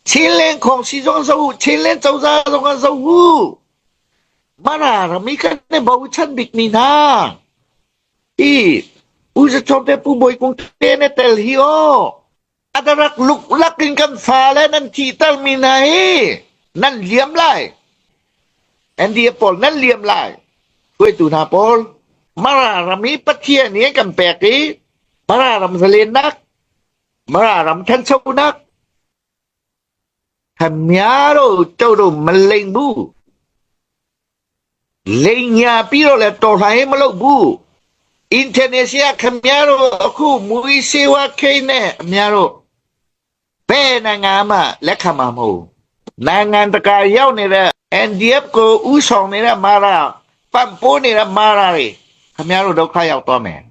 Chinland Khawngsi zong zoh u, Chinland cozah zong ah zoh u. Mara ram i kan i bochan bikmi hna hi U Za Chawm te Pu Bawi Kung te ne tel hi aw. Adarak luklak in kan fale nan thihtermi hna hi nan liam lai. NDF pawl nan liam lai. Hruaitu hna pawl Mara ram i Pathian nih kan pek i Mara ram zalennak Mara ram thanchonak ခင်ဗျားတို့ ကျုပ်တို့မလိမ်ဘူးလိမ်ညာပြီးတော့လဲတော်လှန်ရေးမလုပ်ဘူး international ခင်ဗျားတို့အခုမူကြီးစေဝါခိနဲ့အများတို့ဘယ်နိုင်ငံမှလက်ခံမှာမဟုတ်နိုင်ငံတကာရောက်နေတဲ့ NDF ကိုဥဆောင်နေတဲ့မာရာပံ့ပိုးနေတဲ့မာရာတွေခင်ဗျားတို့ဒုက္ခရောက်သွားမယ်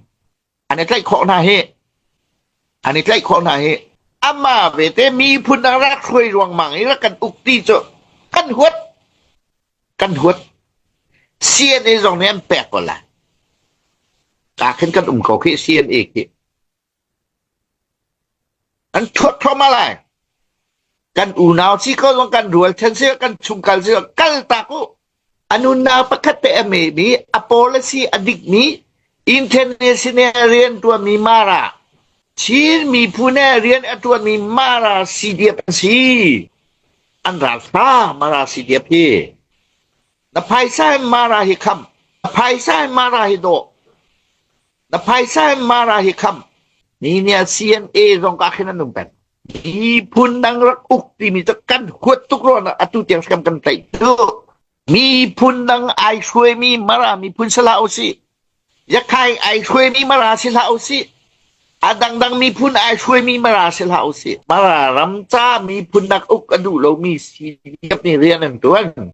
อันนี้ใกล้ขอหน้าเฮอันนี้ใกล้ขอหน้าเฮอามาเวเตมีพุนรักช่วยรวงมังนี่ละกันอุกตีโจกันหวดกันหวด CNA ซองเนี่ยแปลกกว่าละกาขึ้นกันอุ้มเขาคือ CNA คืออันชดเข้ามาเลยกันอูนาวซี่ก็ลองกันรวลฉันเสียกันชุมกันเสียกันตากู A nunnak pakhat te a memi, a policy a dikmi, international rianṭuanmi Mara, Chin miphun he rian a ṭuanmi Mara CDF an si. An ralṭha Mara CDF hi. Na phaisa in Mara hi kham. Na phaisa in Mara hi dawh. Na phaisa in Mara hi kham. Ni nia CNA zong ka khin an um peng. Miphun dang rak uk timi cu kan huat tuk ruangah atu tiang kan kan tlaih tu. Miphun dang ai hruaimi Mara miphun si hlah usih. Yakhai ai hruaimi Mara si hlah usih. A dangdang miphun ai hruaimi Mara si hlah usih. Mara ram ca miphun dak uk a duh lomi CDF nih rian an tuan.